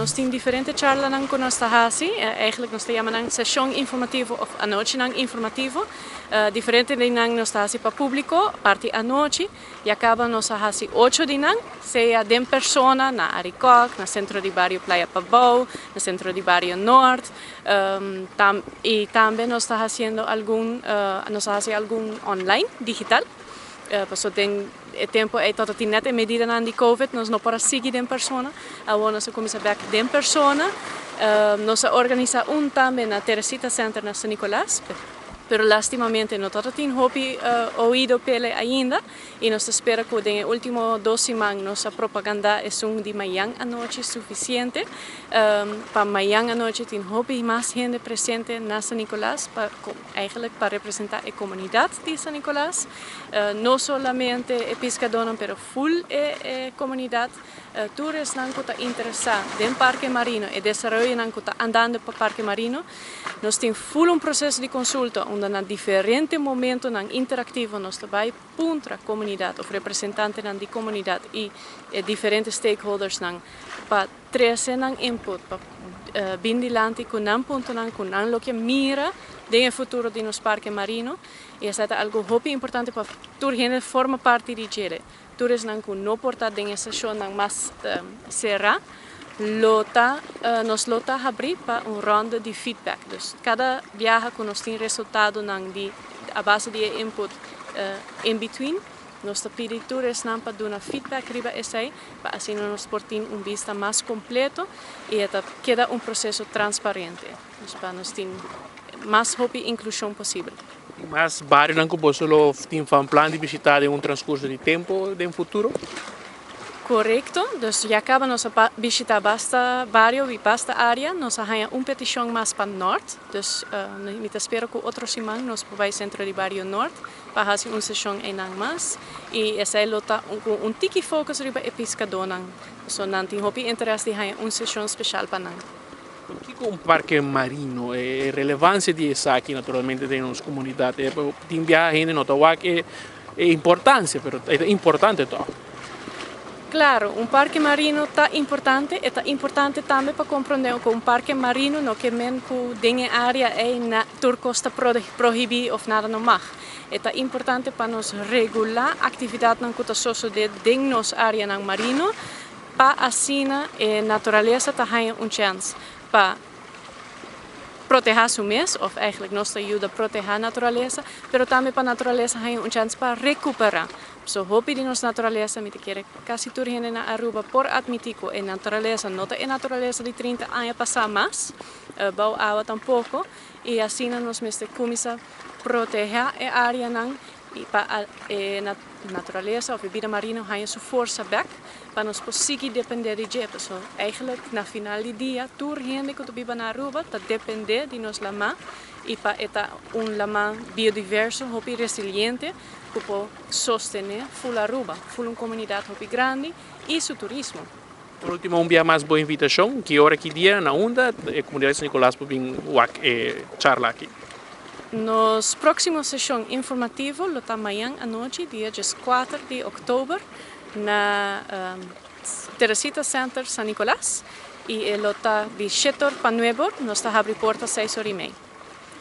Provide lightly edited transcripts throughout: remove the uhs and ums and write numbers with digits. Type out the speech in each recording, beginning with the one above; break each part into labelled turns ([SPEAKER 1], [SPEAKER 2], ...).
[SPEAKER 1] Nos tin diferente charlanan ku nos ta hasi. Eigenlijk nos ta yama nan seshon informativo òf anochinan informativo. Diferente di nan nos ta hasi pa públiko parti anochi. Ya kaba nos a hasi ocho di nan, sea den persona na Arikok, na Sentro di Bario Playa Pabou, na Sentro di Bario Nort. I tambe nos ta hasiendo algun, nos a hasi algun online, digital. Pasobra den e tempu ei tabata tin net e medidanan di covid, nos no por a sigui den persona. Awor nos a kuminsá bèk den persona. Nos a organisá un tambe na Teresita Center na San Nicolas. Pero lastimamente no tabata tin hopi oido p'ele ainda y nos ta spera cu den e ultimo dos siman nos a propaganda esun di mayan anochi suficiente pa mayan anochi tin hopi mas hende presente na San Nicolas pa eigenlijk pa representa e comunidad di San Nicolas, no solamente e piscadonan pero full e comunidad. Tur esnan ku ta interesá den Parke Marino, e desaroyonan ku ta andando pa Parke Marino, nos tin ful un proseso di konsulta unda na diferente momentonan interaktivo nos ta bai puntra komunidat òf representantenan di komunidat i e diferente stakeholdersnan pa trese nan input, pa bin dilanti ku nan puntonan ku nan lo ke mira den e futuro di nos Parke Marino. I esei ta algu hopi importante pa tur hende forma parti di djele. Tur esnan ku no por ta den e seshonnan mas será, lo ta nos lo ta habrí pa un rònda di feedback. Dus kada biaha ku nos tin resultadonan di a base di e input in between, nos ta pidi tur esnan pa duna feedback riba esei pa asina nos por tin un bista mas kompleto i e ta keda un proseso transparente. Dus pa nos tin mas hopi inklushon posibel.
[SPEAKER 2] Tin mas barionan ku boso lo tin van plan di bishitá den un transkurso di tempu den futuro?
[SPEAKER 1] Korekto. Dus ya kaba nos a bishitá basta bario i basta área. Nos a haña un petishon mas pa Nort. Dus mi ta spera ku otro siman nos por bai Sentro di Bario Nort pa hasi un seshon einan mas. I esei lo ta ku un tiki focus riba e piskadónan. Pasobra nan tin hopi interes di haña un seshon speshal pa nan.
[SPEAKER 2] Kiko un parke marino? E relevansia di esaki naturalmente den nos komunidat. Tin biaha hende no ta wak e importansia, pero e ta importante tòg.
[SPEAKER 1] Klaro, un parke marino ta importante. E ta importante tambe pa komprondé ku un parke marino no ke men ku den e área ei tur kos ta prohibí òf nada no mag. E ta importante pa nos regulá aktividatnan ku ta sosodé den nos áreanan marino. Pa asina e naturalesa ta haña un chèns pa protehá su mes, òf eigentlik nos ta yuda protehá naturalesa, pero tambe pa naturalesa haña un chèns pa rekuperá. So hopi di nos naturalesa, mi ta kere kasi tur hende na Aruba por atmití ku e naturalesa no ta e naturalesa di 30 aña pasá mas, bou awa tampoko, i asina nos mester kuminsá protehá e áreanan i pa e naturalesa òf e bida marino haña su forsa bèk pa nos por sigui dependé di dje. Pasobra eigentlik na final di dia tur hende ku ta biba na Aruba ta dependé di nos lamá i pa e ta un lamá biodiverso hopi resiliente ku por sostené ful Aruba, ful un komunidat hopi grandi i su turismo.
[SPEAKER 2] Por ultimo un bia mas bo invitashon, ki ora ki dia na unda e komunidat di San Nicolas por bin wak e charla aki?
[SPEAKER 1] Nos próksimo seshon informativo lo ta mañan anochi, dia 14 di òktober, na Teresita Center San Nicolas i e lo ta di 7 or pa 9 or, nos ta habri porta 6 or i mei.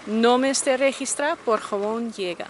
[SPEAKER 1] No mester registrá, por gewoon yega.